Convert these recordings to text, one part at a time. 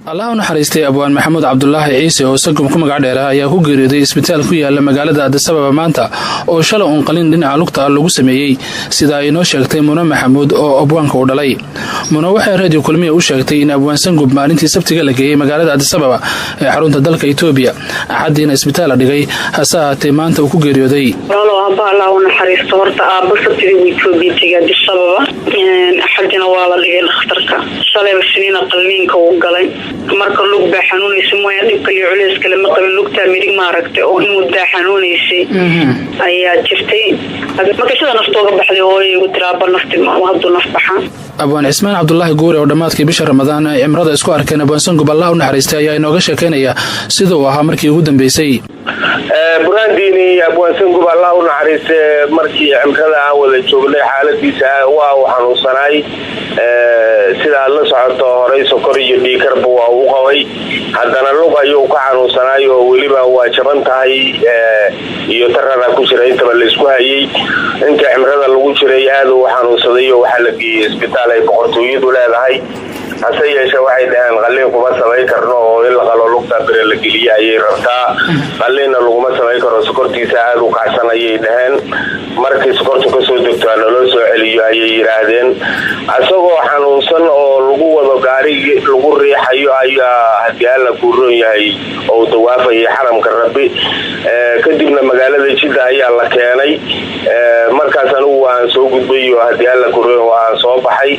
Allah u naxariistay, Abwaan Maxamuud Cabdulaahi Ciise oo Sangub ku magac dheera ayaa ku geeriyooday isbitaal ku yaala magaalada Addis Ababa maanta oo shalay uun qalin dhinaca lugta ah lagu sameeyey, sida ay inoo sheegtay Muna Maxamuud oo abwaanka u dhalay. Muna waxay Radio Kulmiya u sheegtay in Abwaan Sangub maalintii Sabtiga la geeyey magaalada Addis Ababa ee xarunta dalka Itoobiya, Axaddiina isbitaal la dhigay, hase ahaatee maanta uu ku geeriyooday. Walaalow, aabba Allah u naxariisto. Horta aabba Sabtidii wuu Itoobiya tegay, Addis Ababa. Axadina waa la dhigay dhakhtarka. Shalayba Siniina qalliinka uu galay. Marka lug baa xanuunaysa mooyaan, dhib kaliyo culeys kale ma qabin. Lugtaa midig maaragtay oo in muddaa xanuunaysay ayaa jirtay. Marka sida naftooga baxday, hooyay igu tiraaba nafti hadduu naf baxa. Abwaan Cismaan Cabdulaahi Guure oo dhammaadkii bisha Ramadaan ay cimrada isku arkeen Abwaan Sangub, Allah u naxariistay, ayaa inooga sheekaynaya sida uu ahaa markii ugu dambeysay. Burhaandiini, Abwaan Sangub, Allah u naxariiste, markii cimrada aan wada joognay xaaladiisa waa uu xanuunsanaay. Sida aad la socoto, horay sokor iyo dhiikarba waa uu qabay. Haddana lug ayuu ka xanuunsanaay oo weliba waa jaban tahay iyo tarara ku jira, intaba laysku hayay. Inta cimrada lagu jiray aad uu xanuunsaday oo waxaa la geeyey isbitaal ay boqortooyadu leedahay. Hase yeeshee waxay dhaheen qalliin kuma samayn karno, oo in la qalo, lugta bire la geliye ayay rabtaa, qalliinna laguma samayn karo, sokortiisa aada u kacsan ayay dhaheen. Markii sokortu kasoo degto naloo soo celiyo ayay yidhaahdeen. Isagoo xanuunsan oo lagu wado gaarigi lagu riixayo ayaa, haddii Alla kuu roon yahay, oo dawaafayay xaramka Rabbi. Kadibna magaalada Jidda ayaa la keenay. Markaas anigu waan soo gudbay oo, haddii Alla kuu roon, waan soo baxay.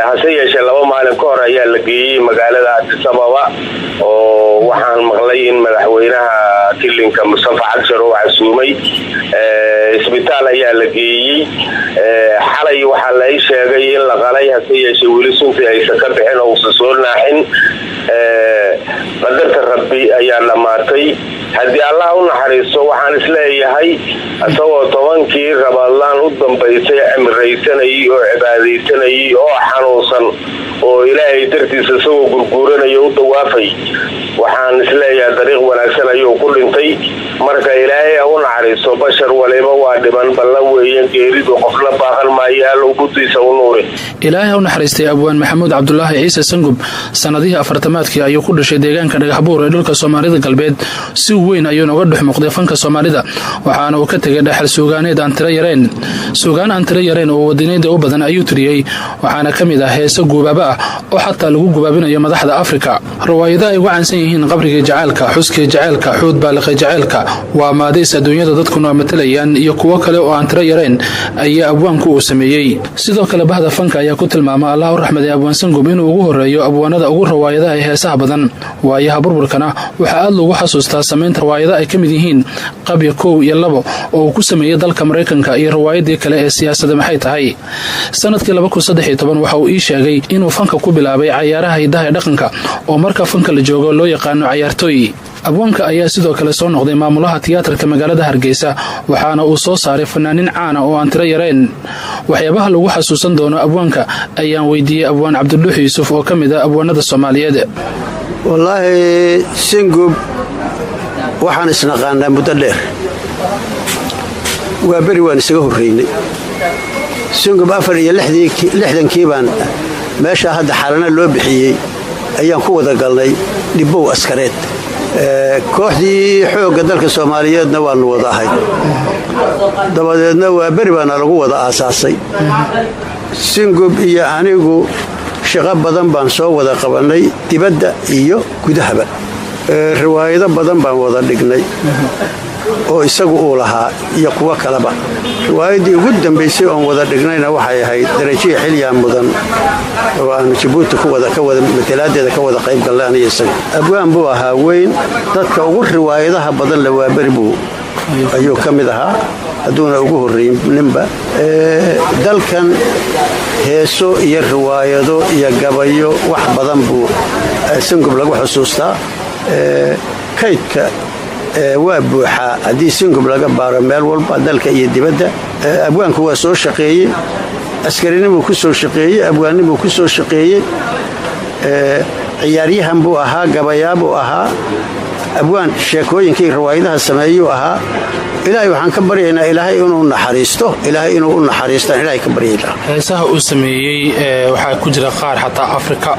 Hase yeeshee 2 maalin ka hor ayaa la geeyey magaalada Addis Ababa, oo waxaan maqlay in madaxweynaha kilinka Mustafa Cagshar oo casuumay. Isbitaal ayaa la geeyey. Xalay waxaa la ii sheegay in la qalay, hase yeeshee weli suntii aysan ka bixin oo uusan soo naaxin. Qadarta Rabbi ayaa dhammaatay. Haddii Allah u naxariisto, waxaan isleeyahay isagoo 10kii Ramadaan u dambaysay cimraysanayay oo cibaadaysanayay oo xanuunsan oo Ilaahay dartiisa isagoo gurguuranaya u dawaafay, waxaan isleeyahay dariiq wanaagsan ayuu ku dhintay. Marka Ilaahay ha u naxariisto. Bashar waliba waa dhiman, ballan weeye geeridu, qofna baaqan maayo. Allow guddiisa u nuuri. Ilaahay ha u naxariistay, Abwaan Maxamuud Cabdulaahi Ciise Sangub sannadihii afartamaadkii ayuu ku dhashay deegaanka Dhagaxbuur ee dhulka Soomaalida Galbeed. Si weyn ayuu nooga dhex muuqday fanka Soomaalida, waxaana uu ka tegay dhexal suugaaneed aan tiro yareen. Suugaan aan tiro yareen oo wadaniinda u badan ayuu tiriyey, waxaana ka mid ah heeso guubaaba ah oo xataa lagu gubaabinayo madaxda Afrika. Riwaayada ay ugu caansan yihiin Qabrigii Jaceylka, Xuskii Jaceylka, Xuud Baaliqay Jaceylka, Waa Maadays Adduunyada, Dadkuna Matalayaan iyo kuwo kale oo aan tiro yareen ayaa abwaanku uu sameeyey. Sidoo kale bahda fanka ayaa ku tilmaama, Allah u raxmaday, Abwaan Sangub inuu ugu horeeyo abwaanada ugu rawaayadaha ee heesaha badan. Waayaha burburkana waxaa aad loogu xasuustaa samaynta rawaayado ay ka mid yihiin Qabya 1 iyo 2 oo uu ku sameeyey dalka Maraykanka iyo rawaayadii kale ee Siyaasada Maxay Tahay. Sanadkii 2013 waxa uu ii sheegay inuu fanka ku bilaabay cayaaraha hiddaha ee dhaqanka, oo marka fanka la joogo loo yaqaano cayaartooy. Abwaanka ayaa sidoo kale soo noqday maamulaha tiyaatarka magaalada Hargeysa, waxaana uu soo saaray fanaanin caana oo aan tiro yareen. Waxyaabaha lagu xasuusan doono abwaanka ayaan weydiiyey Abwaan Cabdidhuux Yuusuf oo ka mid ah abwaanada Soomaaliyeed. Wallaahi, Singub waxaan isnaqaanaa muddo dheer. Waa beri waan isaga horraynay. Singub 64-kii baan meeshaa hadda Xalana loo bixiyey ayaan ku wada galnay dhibbow askareed. Kooxdii Xoogga Dalka Soomaaliyeedna waanu wada ahay. Dabadeedna waa beri baana lagu wada aasaasay. Singub iyo anigu shaqo badan baan soo wada qabannay, dibadda iyo gudahaba. Riwaayado badan baan wada dhignay oo isagu uu lahaa iyo kuwo kaleba. Riwaayaddii ugu dambaysay oon wada dhignayna waxay ahayd Darajihii Xilyaa Mudan, oo aanu Jabuuti matalaaddeeda ka wada qayb gallay aniyo isaga. Abwaan buu ahaa weyn. Dadka ugu riwaayadaha badan le Waaberi buu ayuu ka mid ahaa, hadduuna ugu horreyn ninba. Dalkan heeso iyo riwaayado iyo gabayo wax badan buu Singub lagu xusuustaa. Kaydka waa buuxaa haddii Singub laga baaro meel walba, dalka iyo dibadda. Abwaanku waa soo shaqeeyey, askarinimuu ku soo shaqeeyey, abwaannimuu ku soo shaqeeyey, ciyaaryahan buu ahaa, gabayaa buu ahaa, abwaan sheekooyinkii riwaayadaha sameeyuu ahaa. Ilaahay waxaan ka baryaynaa Ilaahay inuu naxariisto, Ilaahay inuu u naxariistaan Ilaahay ka baryaynaa. Heesaha uu sameeyey waxaa ku jira qaar xataa Afrika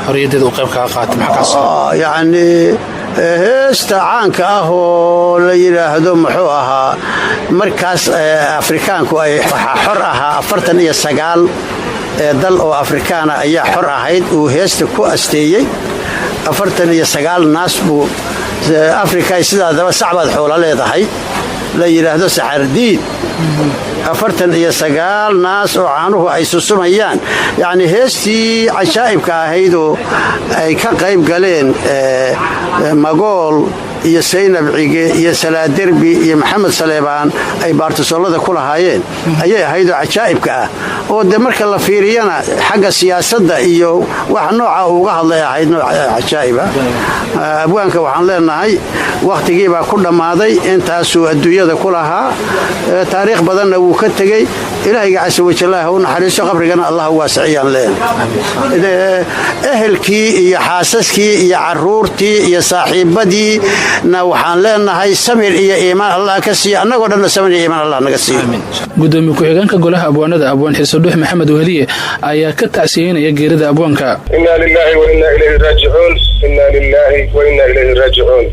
xorriyaddeeda uu qayb kaga qaatay. Maxaa? Yacni heesta caanka ah oo la yidhaahdo, muxuu ahaa, markaas Afrikaanku ay waxaa xor ahaa 49 dal oo Afrikaana ayaa xor ahayd. Uu heesta ku asteeyey 49 naas buu Afrika sidaa daba sacbaad xoola leedahay la yidhaahdo Saxardiid, 49 naas oo caanuhu ay susumayaan. Yacni heestii cajaa'ibka ahaydoo ay ka qayb galeen Magool iyo Saynab Cige iyo Salaaderbi iyo Maxamed Saleebaan ay baartisoolada ku lahaayeen ayay ahaydoo cajaa'ibka ah, oo dee marka la fiiriyana xagga siyaasadda iyo wax nooca uga hadlay ahayd nooc cajaa'iba. Abwaanka waxaan leenahay wakhtigii baa ku dhammaaday, intaasuu adduunyada ku lahaa, taariikh badanna wuu ka tegey. Ilaahayga casa wajallaah ha u naxariisto, qabrigana Allah u waasiciyaan leenahay. Ehelkii iyo xaasaskii iyo caruurtii iyo saaxiibadiina waxaan leenahay samir iyo iimaan Allah ka siiyo, annagoo dhanna samir iyo iimaan Allah naga siiyo. Gudoomiye ku-xigeenka golaha abwaanada, Abwaan Xiisadhuux Maxamed Weheliye, ayaa ka tacsiyeynaya geerida abwaanka. Inna lillahi wa inna ilayhi raajicuun, inna lillahi wa inna ilayhi raajicuun.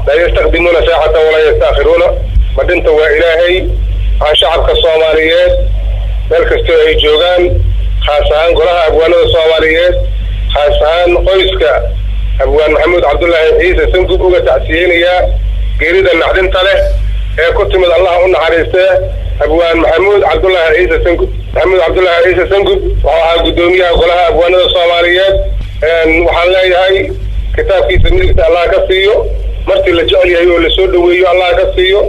Laa yastaqdimuuna saacatan walaa yastaakhiruuna. Madhinta waa Ilaahay. Waxaan shacabka Soomaaliyeed meel kastoo ay joogaan, khaas ahaan golaha abwaanada Soomaaliyeed, khaas ahaan qoyska Abwaan Maxamuud Cabdulaahi Ciise Sangub, uga tacsiyeynayaa geerida naxdinta leh ee ku timid, Allah u naxariistee, Abwaan Maxamuud Cabdulaahi Ciise Sangub. Maxamuud Cabdulaahi Ciise Sangub wuxuu ahaa guddoomiyaha golaha abwaanada Soomaaliyeed. Waxaan leeyahay kitaabkiisa midigta Allah ka siiyo, martii la jecel yahay oo lasoo dhoweeyo Allah ka siiyo.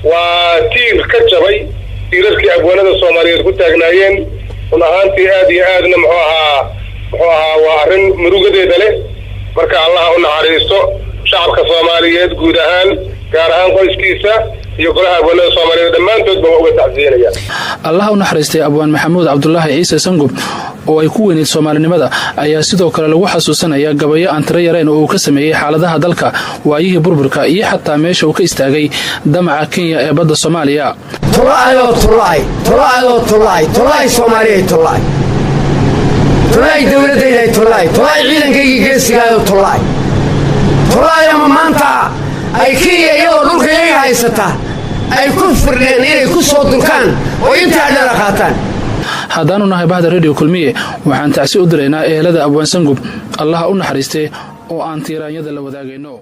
Waa tiir ka jabay tiirarkii abwaanada Soomaaliyeed ku taagnaayeen. Run ahaantii aad iyo aadna muxuu ahaa waa arrin murugadeeda leh. Marka Allah u naxariisto shacabka Soomaaliyeed guud ahaan, gaar ahaan qoyskiisa iyo golaha abwaanada Soomaaliyeed dhammaantoodba waa uga tacsiyenaya. Allaha u naxariistay Abwaan Maxamuud Cabdulaahi Ciise Sangub oo ay ku weyneyd soomaalinimada ayaa sidoo kale lagu xasuusanaya gabayo aan tiro yareen oo uu ka sameeyey xaaladaha dalka waayihii burburka iyo xataa meesha uu ka istaagay damaca Kenya ee badda Soomaaliya. Tola'ayoo tola'ay, tola'ayoo tola'ay, tola'ay Soomaaliyay, tola'ay, tola'ay dowladdayday, tola'ay, tola'ay ciidankaygii geesigaayoo, tola'ay, tola'ay. Ama maanta ay Kenya iyadoo dhulka iyaga haysata ay ku firdheen inay ku soo durkaan oo intaa dhala qaataan. Haddaanu nahay bahda Radio Kulmiye, waxaan tacsi u diraynaa ehelada Abwaan Sangub, Allaha u naxariistee, oo aan tiiraanyada la wadaagayno.